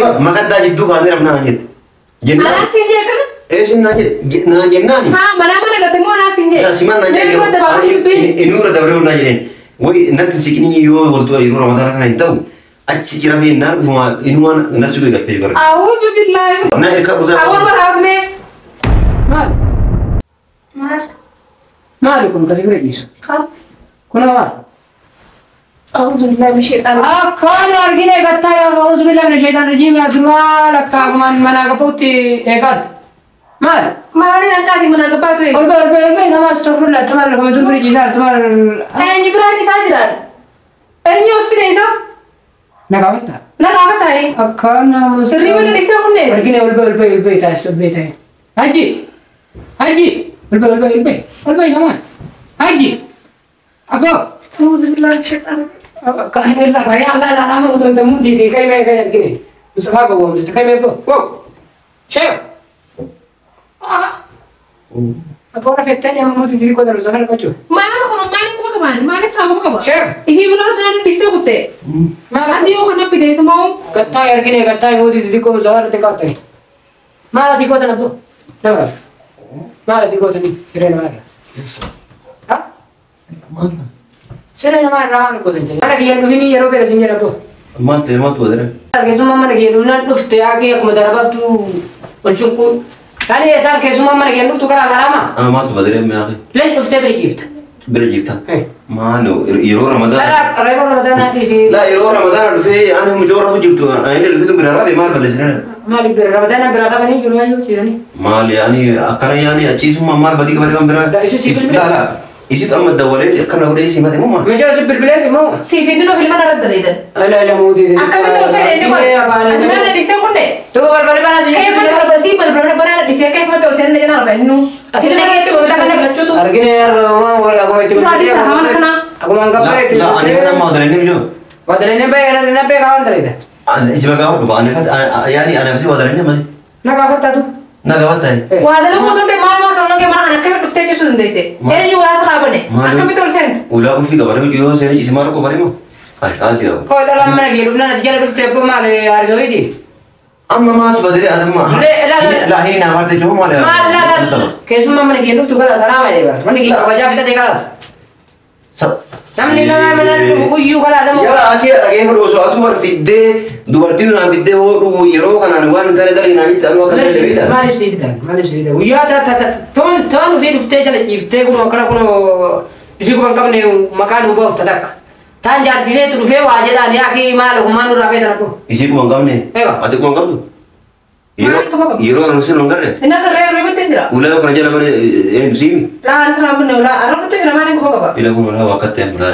Dhageeffa makaddaa jidduu kaanee rafnaa naan jette. Jennaan. Anaa siin jee kana? Eessin naan jedhe naan jennaani. Haa manaa mana garte moo anaa siin jee? Simaan naan jedhe inni irra dabaree naan jedheen. Wayi natti siqinii yoo waltu yeroo ramadaana kana hin ta'u achi jira fi naan dhufuma inumaan natti siquu eegaltee bara. A'uuzu billaahi. Na erga dhugaa. Awwal baraasmee. Maali? Maal? Maali kun kasi bira ciisu? Kun maal? A'uuzu billaahi min shaytaan. Akkaan argine gattaa a'uuzu billaahi min shaytaan rajiim duraa lakka akumaan manaa qabutti eegalte. Maali? Maali hanqaati manaa qabaa ture. Ol ba'e ol ba'e ol ba'e nama astagfirullah tumaal kama dur bira ciisaa tumaal. Eenyu biraa ciisaa jiran? Eenyu os fide isa? Na qabatta? Na qabataa? Akkaan nama. Sirrii mana dhiisee kunneen? Argine ol ba'e ol ba'e ol ba'e taasise ol ba'e taa'e. Haji! Haji! Ol ba'e ol ba'e ol ba'e ol ba'e kamaan. Haji! Akoo! A'uuzu billaahi min shaytaan rajiim. Irra kare ala ala ala utuu hin tamu diidee kai mee kai argine. Mustafaa gowwoomsite kai mee boo. Wow! Sheekh! Abboora fettanii amma mootii xixiqqoo darbu safara qochuu. Maal kun maaliin quba qaban? Maalis haa quba qaba? Sheekh! Ifii bulaan biraan dhiistee kutte. Maal? Ati yoo kana fide sumaa'u. Gattaa argine gattaa mootii xixiqqoo Mustafaa irratti qabatanii. Maal asii gootan abboo? Nama. Maal asii gootanii? Siree namaa irra. Ha? Maal ta'a? Siree namaa irraa maal gootan? Mana kiyyan dhufinii yeroo beela siin jedha abboo. Maal ta'e maaltu godhe? Keessummaa mana kiyya dhufnaan dhufte yaaqii akkuma darabaaftu ol shunquu. Tani isaan keessummaa mana kiyyan dhuftu karaa karaama. Ama maaltu godhe mi'aaqi? Lees dhuftee bira ciifta. Bira ciifta? Maal yeroo ramadaana. Yeroo ramadaanaa dhiisii. Laa yeroo ramadaana dhufee ani mucoo rafu jirtu ani dhufeetu bira rafe maal balleessine? Maal bira ramadaana bira rafanii jiru yaayyuu ciisanii. Maal yaani akkana yaani achiisummaa maal badii qabate kan biraa? Isi si bilbilee? Laa laa isitu amma dawwaleeti akkana godhee si mate moo maal? Mucoo si bilbileef moo? Siif inni nuuf ilma narra daleedan. Ala ala mootii. Akkamitti ol seenee inni kun? Ati mana dhiistee kunne? Tuba balbala banaa si. Keeffatti ol basii balbala banaa dhiisee keeffatti ol seenee jenna rafa inni. Ati nama Argine akkuma itti Dura dhiisa hawan akkanaa. Akkuma hangafa Laa ani fata amma wadalanii mucoo. Wadalanii bee na bee kaawwan daleeda. Isi bagaa dhuga ani fata yaani ani afsi wadalanii ammas. Na gaafattaatu. Na gaafatta. Waa dalaguu osoo hin ta'in maal maal sabna kee mana kana akkamitti dhuftee ciisuu dandeesse? Eenyu waa asirraa bane? Akkamitti ol seente? Ulaa qulfii qaba namni yoo seenee ciise maal rakkoo baree moo? Haati rakkoo. Koo dhalaan mana kee dhufnaan ati jala dhuftee abboo maal haarisooyiti? Amma maaltu badee adamma. Laa hin naa marte jiru maal? Maal laa keessummaa mana kee dhuftu kalaas haraama jedhee bara. Manni kee kabajaa fitatee kalaas. Namni nama mana dhufu guyyuu kalaas amma. Yaa ati dhageeffadhu osoo atuu bar fiddee dubartiin naa fiddee hoo yeroo kanaan waan hin taane dalgi naa jette anuu akka ta'e beektaa. Maaliif si fidan? Maaliif si fidan? Guyyaa toon toon ofii dhuftee jala ciiftee kunoo akkana kunoo isii kuma hin qabne maqaa nu baafta takka. Taan jaarsiseetu dhufee waa jedhaan yaa kii maal hummaan nurraa feetan abboo. Isii kuma hin qabne? Ati kuma hin qabdu? Yeroo nu sin hin garre? Inni akka reefu reefutti jira. Ulaa kana jala mana eenyu siimi? Laa asirraa bine ulaa arrafutti jira maaliin kuma qaba? Ila kun ulaa wakkaatti laa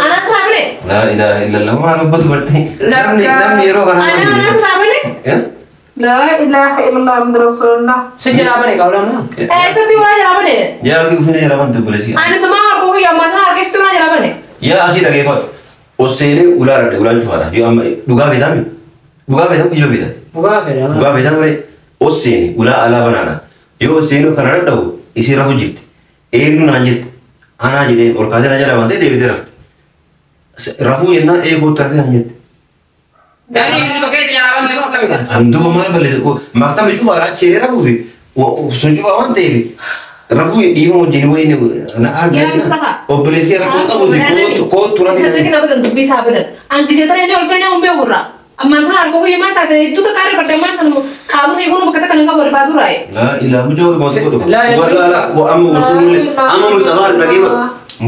Ana asirraa bine? laa ilaaha illallah maal abba dubartii namni yeroo kana Ana asirraa bine? Laa ilaaha illallah Muhammad rasuulullah. Si jalaa bane qawla moo? Eessatti ulaa jalaa bane? Yaa akii ufina jala bante obboleessi. Ani sumaa harkuu kiyya ammaa harkistu ulaa jalaa bane. Yaa akii dhageeffadhu. Oseenee ulaa irra ulaan cufaadha. Yoo amma dhugaa feetami? Dhugaa feetamu kijiba feetan? Dhugaa fedha. Dhugaa feetamu ree? Oseenee ulaa alaa banaadha. Yoo oseenuu kana dhadha'u isii rafu jirti. Eenyu naan jette? Anaa jedhee ol kaasee na jala bantee deebitee rafte. Rafuu jennaan eegootti rafee naan jette. Daanii hirriba keessa jalaa bante moo akkami kaasa? Handuuba maal balleesse? Maktabni cufaadha achi rafuufi sun cufaa waan ta'eef rafuu dhiifama wajjin wayii na Yaa Mustafa. Obboleessi rakkoo qabuuti kootu rafee. Isa dhaqna badan dubbii isaa badan. Angisee tana inni ol seenee humbee gurra. Ammaan tana arguu kiyya maal taate hedduu takka ariifadhe ammaan tana qaamni kee kun bakka takka hin qabu ariifaa turaaye. Laa ilaa mucaa warra gosa godhu. Laa laa amma gosa amma Mustafaa dhageeffa.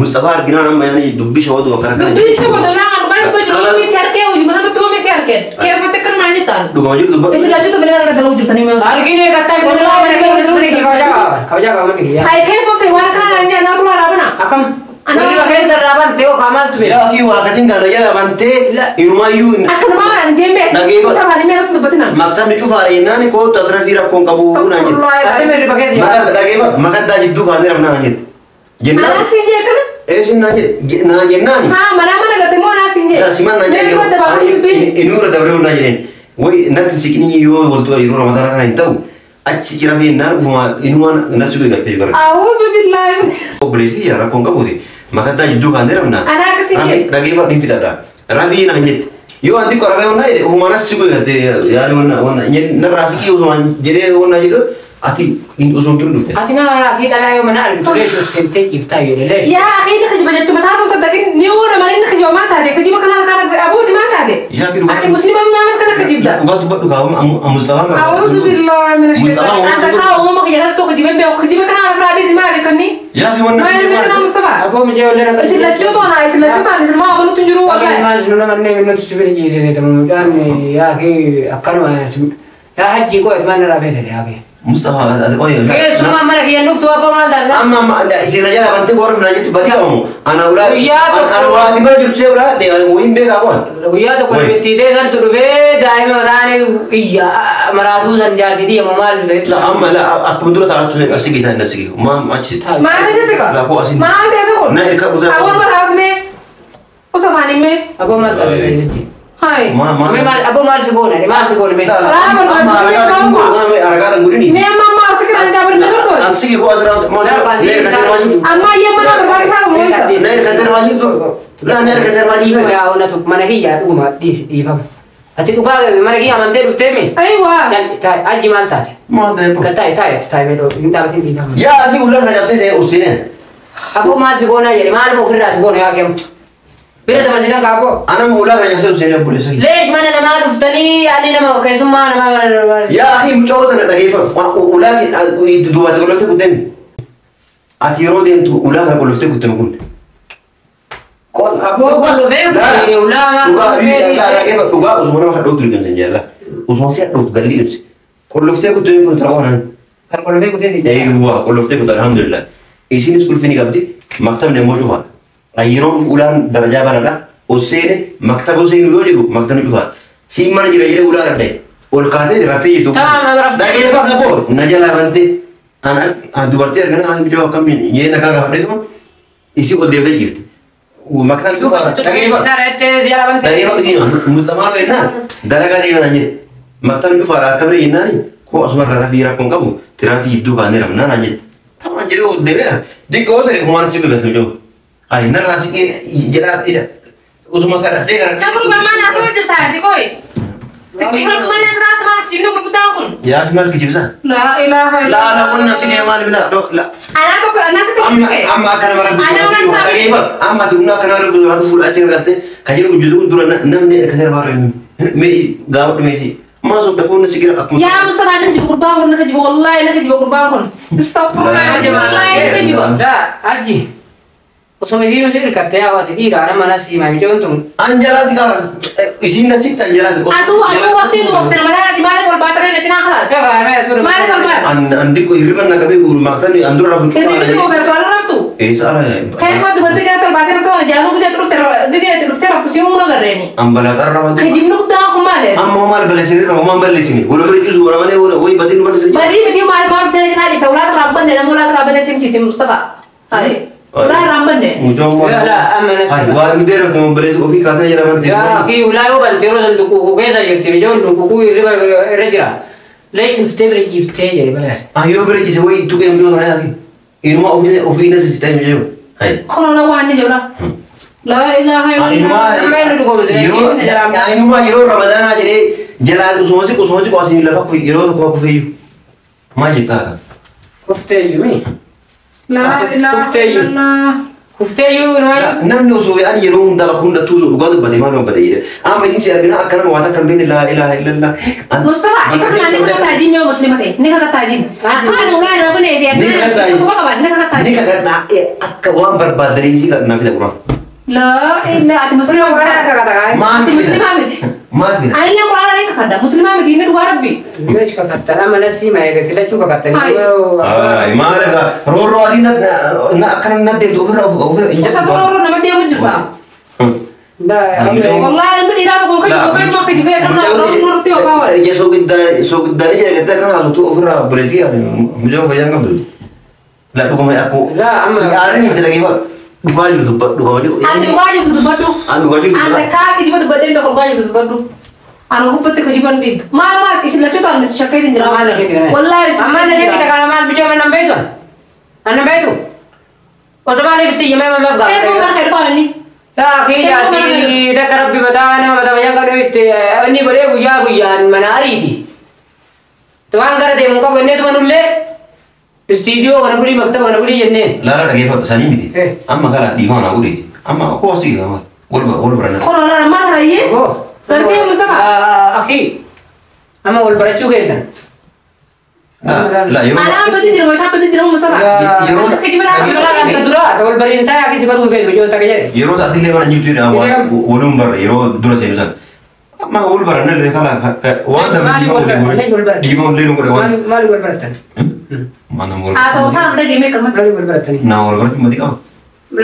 Mustafaa arginaan amma yaani dubbii shawadu akkana kana. Dubbii shawadu naa dhugaa dubbii jiru dubbii si harkee hojii mataa nutti uumee si harkee. Keeffatti akka naan jettaan. Dhuguma jirtu bakka. Isin lachuutu bilbila irra dalaguu jirtanii mee. Argine gattaa bilbila mana kee kabajaa qaba. Kabajaa qaba manni kee. Hai keeffa fi waan akkana naan jedhan naa tulaa raabana. Akkam? Hirriba keessa irraa bante yoo kaa maaltu beeka? Yaa akii waaqatiin kana jala bantee inumayyuu. Akkanumaa kanaan deemee. Dhageeffa. Safaanii mee irratti dubbatina. Maktabni cufaadha jennaan kootu asirra rakkoon qabu naan jette. Ati hirriba keessa jira. Dhageeffa makaddaa jidduu kaanee rafnaa naan jette. Jennaan. Anaa siin jee kana? Eessin naan jedhe naan jennaani. Haa manaa mana garte moo anaa siin jee? Simaan naan jedhe inni irra dabaree naan jedheen. Wayi natti siqinii yoo waltu yeroo ramadaana kana hin ta'u achi jira fi naan dhufuma inumaan natti siquu eegaltee bara. A'uuzu billaahi. Obboleessi kiyya rakkoon qabuuti. Makaddaa jidduu kaanee rafnaa. Anaa akkasiin jee? Dhageeffa ni fixadha. Rafii naan jette. Yoo anti qorafee onna jedhe ofumaan as siqu eegalte yaani onna onna narraa siqii ofumaan jedhee onna jedhu ati osoo hin turin dhufte. Ati maa yaa akii dhalaa yoo mana argitu leessu seentee ciiftaa yoo leessu. Yaa akii inni kijiba jechuun isaa ta'uu sadaqin ni uura malee inni kijiba maal taate kijiba kana kana abuuti maal taate. Yaa akii dhugaa. Ati muslima maaliif kana kijibda? Dhugaa dubbadhu kaawwama Mustafaa. أعوذ بالله من الشيطان أنت كاو أمك جلست كجيب بيو كجيب كنا أفراد ما لكني Yaa akii wanna ما لكنا مصطفى Aboo mijee ollee na إسلا جوتو أنا إسلا جوتو أنا إسلا ما أبغى تنجرو Waaqni والله maal isin nama inni nuti sibira ciisee mucaan yaa akii akkanuma yaa hajji koo itti manna raafee ta'e yaa akii. Mustafaa ati qoyee. Keessumaa mana kiyyan dhuftu abboo maal taasisa? Amma amma isin jala bantee warra finaa jettu badii qabamu. Ana ulaa Guyyaa tokko- ana waati mana jirtu see ulaa wayin beekaa qo'an. Guyyaa tokko Wai. bittiitee santu dhufee daa'ima taane iyya maraatuu san jaartitii yemmuu maal La amma la akkuma dura taa'atu asii geetaa hin asii geetaa maam achi. ما نسيتك La koo asin. ما أنت يسكن Na irka dhugaa. أول مرة أسمع وصفاني مي Abboo maal taasisa jechi? هاي Ma ma. Mee maal abboo maal si goone maal si goone mee? La la amma aragaa tan godhini. مي أما ما أسكت أنا جابر نبتو Asii koo asirraa maal La na irka termaa jirtu. أما يمنا برباري سالم مويسا Na irka termaa jirtu. La na irka termaa jirtu. Dhiifama yaa onnatu mana kiyyaa dhuguma dhiisi dhiifama. Ati dhugaa mana kiyya amantee dhuftee mee? أيوة Taa'e hajji maal taate? Maal ta'e Kan taa'e taa'e ati taa'e mee hin dhaabatin dhiifama. Yaa akii ulaa kana cabsee usseeneen. Abboo maal si goonaa jedhe maaluma ofirraa si goone yaa keemu? Bira dabarsitan kaaboo. Anam ulaa kana cabsee usseeneen obboleessa kiyya. Leesh mana namaa dhuftanii ani nama keessummaa namaa. Yaa akii mucaa tana dhageeffadhu. Ulaa duubatti qolloftee kuttee ati yeroo deemtu ulaa kana qolloftee kuttee kun. Abboo qolloftee kuttee ulaa maal qolloftee dhiisee. Dhugaa osuma nama hadhootu liqimsan jaalala. Osuma si hadhootu galii ibsi. Qolloftee kuttee kun tara qoran. Kan qolloftee kuttee si. Eeyyuwaa qolloftee kuttee alhamdulillah. Isinis qulfii ni qabdi maktabni immoo cufaadha. Yeroo dhufu ulaan darajaa banadha. Osseene maktaba osseenu yoo jedhu maktabni cufaadha. Siin mana jira jedhee ulaa dhadha'e. Ol kaatee raftee jirtu. Tamam raftee. Dhageeffadhu abboo na jalaa bantee ana dubartii argina ani mucaa akkamiin jee nagaa gaafadheetuma isii ol deebitee jirti. Maktabni cufaadha. Dhageeffadhu. Dhageeffadhu Mustafaa jennaan dalagaa deemanaan jedhe. Maktabni cufaadha akkamii jennaani koo asuma irraa rafii rakkoon qabu tiraasii jidduu kaanee rafnaa naan jette. Tamaan jedhee ol deebi'eera. Diqqoo ta'e kumaan si dhugaatu jiru. Ayi narraa siqee jedhaa osuma kadhadhee kana. سافر برمان أسوي جرتها كوي تكبر ما نسرات ما تشينو كربتاهم Yaa maal kijibsa? لا إله إلا La la kun natti jee maal bila la. أنا تك أنا ستك Amma amma akkana mara Ana guutuu waan dhageeffadhu. Amma ati humna akkana mara guutuu fuula achi galtee kan jedhu guutuu dura namni akka seera baaruu mee gaafadhu meesii. Maa sobda kun si gira akkuma. يا مصطفى أنا كجيب قربان كن كجيب والله أنا كجيب قربان كن استغفر الله والله أنا كجيب Daa hajji osoma isiin si hirkattee hawaasa dhiiraa nama mana siima micoon tun. Anjalaa si qaba isiin na sitti anjalaa si أتو أتو وقتي وقت رمضان دي مالك والباترين نتنا خلاص مالك والبات An an diqqoo hirriba na qabee guuru maqtaan an dura rafuun اللي cufaadha. بيسوي في رفتو Eessa ala كيف ما دبرت جات الباترين سوى جانو جات رفت جات رفت رفت سيو مو غرني an balaa rafatu. كجيب نقطة هم مالك Amma homaa balleessini irra homaa balleessini. Gola bira ciisu wala malee wayi badii nu balleessini. بدي بدي مال مال في نادي فولاس ربنا نمولاس ربنا سمسي سم مصطفى هاي ولا ربنا Mucaan La la amma na Ay waan nu deerafte mun balleessu ofii kaatee jira bante. Yaa akii ulaa yoo balte yeroo san dukkuu keessa jirti micoon dukkuu hirriba irra jira. Lee dhuftee bira ciiftee jedhe balaa. Ayyoo bira ciise wayi tuqee mucoo kana yaaki. Inuma ofii ofii na sisitee mucoo. Ay. خلاص وان جولا لا إله إلا الله Amma inni dhugoomse. Inuma yeroo ramadaanaa jedhee jalaa osuma siqu osuma siqu asiin lafa yeroo tokko kufeeyyu. Maal jettaa akka? Kuftee iyyuu mi? لا إله إلا الله Kuftee iyyuu maal? Namni osoo yaa'an yeroo hundaa bakka hundattuu osoo dhugaa dubbate maal dubbate jedhe. Amma isin si argina akkana waan akka hin beekne laa ilaaha illallah. مصطفى إذا كان نكا تاجين يوم مسلمتين نكا تاجين أنا ولا ربنا في Ni أنا kakadhaa. Ni kakadhaa akka waan barbaadanii si kadhannaa fida quraan. لا إلا أنت مسلمة Maal أنت fida? مسلمة متي Maal fida? أنا لا قرآن عليك كذا مسلمة متي إن دعاء ربي Meesh kakattan amma na siima eega silachuu kakattanii. Ay maal egaa roorroo adii na akkana na deemtu ofirra ofirra hin وصدر رو نمدي من جرسا والله من إيران أقول كيف كيف ما كيف كيف أنا ربتي وقاوة Ija soogiddaanii jira gattee akkana haasoftu ofirraa buleetii mucaan fayyaan qabdu. La dhuguma akkoo. La amma. Yaadni itti dhageeffadhu. Dhugaa jiru dubbadhu dhuguma jiru. أنت واجب تدبرو An dhugaa jiru أنت dubbadhu. كاك كيف تدبرين بقول واجب تدبرو أنا قبضت كيف نديب ما ما إسلا شو تعمل شكيت إن Maal na sheekite? والله Amma na sheekite kana maal bichoo amma nan beektu? Annan beektu? Osoo maaliif itti hiyyamee amma كيف gaafate? ما خير فاني Taa jaartii takka rabbi mataa nama mataa fayyaa qabdu itti inni godhee guyyaa guyyaan mana ariiti. Waan gara deemu qabu inni tuma nullee istiidiyoo kana bulii maktaba kana bulii jenneen. Laala dhageeffadhu sanii miti. Amma kala dhiifama naa godheeti. Amma koo asii gama wal baranna. Kono laala maal hayyee? Gartee Mustafa. Akhi amma wal barachuu keessan. La yeroo Anaan badii jira moo isaan badii jira moo Mustafa? Yeroo Akka dura wal bariinsaa akkasi baruu feetu ijoollee takka jedhe. Yeroo sa'aatillee mana jirtu jedha waluun barra yeroo dura seenu sana. Amma wal baranna illee kala waan sana dhiifama illee nu godhe waan. Maali wal barattan? Mana wal. Haa ta'u isaan dhagee meeqa mati? Maali wal barattanii? Nama wal barachuu mati qaba.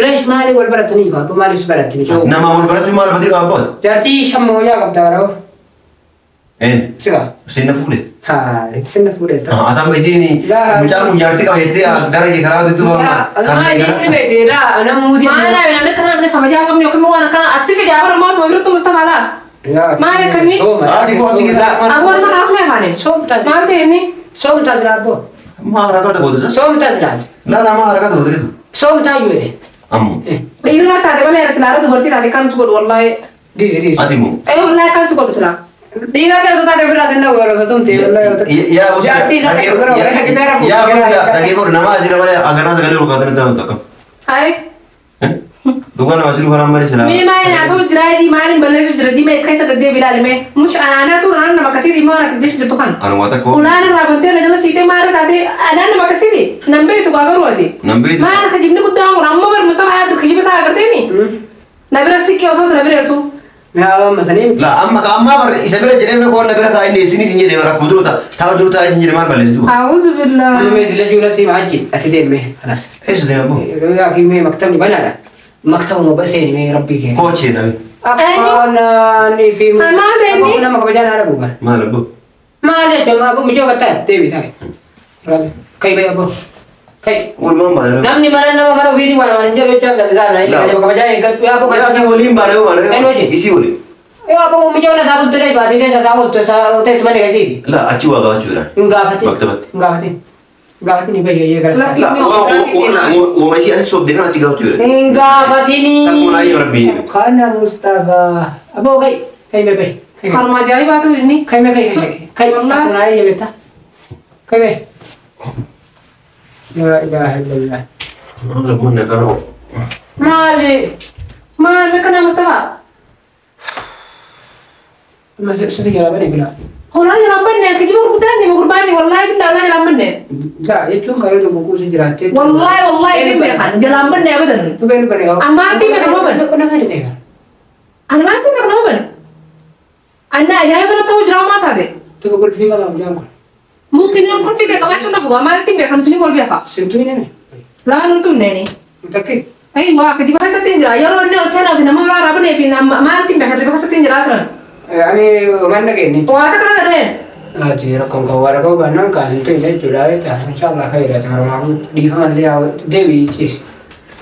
Leesh maali wal barattanii qaba? Maaliif barattanii? Nama wal barachuu maal mati qaba? Jaartii shammooyaa qabda baroo. Een. Siga. Sinna fuudhe. Haa sinna fuudhe. Atam isiin mucaan kun jaartii qaba jettee gara kee karaa hojjetu fa'a. Anaa isiin beekte laa ana muudii. Maal namni kana namni kabajaa qabni yookiin waan akkana asii fi jaabara moo osoo biratti Mustafa laa. Maal akkanni? Haati koo asii keessa. Aboo kana asuma afaaniin. Soomtaas. Maal ta'e inni? Soomtaas laa abboo. Maa harakata goote? Soomtaas laa. Laa laa maa harakata goote? Soomtaa iyyuu jedhe. Ammoo. Dhiirri taate malee silaara dubartii taate kan si godhu wallaahi. Dhiisi dhiisi. Ati moo? Ee wallaahi kan si godhu silaa. Dhiira keessoo taate ofirraa sinna warra tumte. Yaa bosi. Jaartii isaa takka bira Yaa bosi dhageeffadhu nama asirra malee agarraa sagalee ol kaatanii taa'u takka. Hayi. Dhugaa nama jiru kanaan malee silaa. Mee maal naasoo jira jedhi maaliin balleessu jira jimee keessa gaddee bilaali mee mush anaanaa anaan nama akkasiiti immoo anatti jechu jirtu kan. Anuma takka. Ulaan irraa bantee na jala siitee maal taatee anaan nama akkasiiti nan beektu gaa garuu ati. Nan beektu. Maal kijibni guddaan kun ammoo bar musa yaaddu kijiba isaa agarteemi. Na bira siqqee osoo na bira jirtu. La amma ka amma bar isa bira jedhee mee qoonna bira taa'ee isinis hin jedhee rakkoo dura taa'u jiru taa'ee isin jedhee maal balleessitu. A'uuzu billaah. Amma sila jula si maaji ati deemme kanas. Eessa deema boo? Yaa kimmee maktabni banaadha. Maktabuma baseeni mee rabbii keenya. Koochee nami. Akkanaan fi Maal ta'e inni? Nama kabajaan haadha buuban. Maal abboo? Maal jechuun abboo mijoo gattaa deebi taa'e. Kai bai abboo. Kai. Walumaan baana. Namni mana nama mana ofiitii waan waan hin jedhu jechaa isaa na inni kabajaa eeggadhu yaa abboo. Yaa kii waliin baana yoo baana. Isii waliin. Yaa abboo mijoo na saabultu dha baatee dha saabultu ta'etu malee gasiiti. La achi waa gaafachuu dha. Hin gaafatin. Maktabatti. Hin gaafatin. Gaafatin bayyee gara isaa. La uuma isii asi sobdee kan achi gaafachuu dha. Hin gaafatini. Takkuun ayyoo rabbii. Kana Mustafa. Abboo kai kai mee bai. Kanuma ajaa'ibaatu inni. Kai mee kai kai kai. Takkuun ayyoo beektaa. Kai mee. La ilaha illallah. Maal bunne kanoo. Maali? Maal kana Mustafa? Ma sadi jala bane bila. Horaa jalaan banne kijiba gurguddaan deema gurbaanni wallaahi billaa horaa jalaan banne. La jechuun kan yoo kuusu jiraatte. Wallaahi wallaahi hin beekan jalaan banne abadan. Tubeen bane gaa. Ammaatti beekan nama banne. Kuna fayyada ta'e. Ammaatti beekan nama banne. Anna ajaa'iba na ta'uu jira maa taate. Tuba qulfii qaba mucaan kun. Mungkin yang kursi beekan macam nak buka ammaatti beekan sini wal beeka. Sintuu hin hime. Laa nuti hunneeni. Takki. Aywa kijiba keessatti hin jira yeroo inni ol seenaa fi nama biraa raabnee fi maalitti beekan riba keessatti hin jira asiran. Ani manna kenne. Waa takka na dareen. Ati rakkoon kan warra qabu baannaan kaasin ta'e jechuudha. Inshallah khayra tamarmaa dhiifamallee haa deebii ciisi.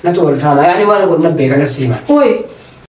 Natu wal faama yaani waan godhan beekan as siima. Oi.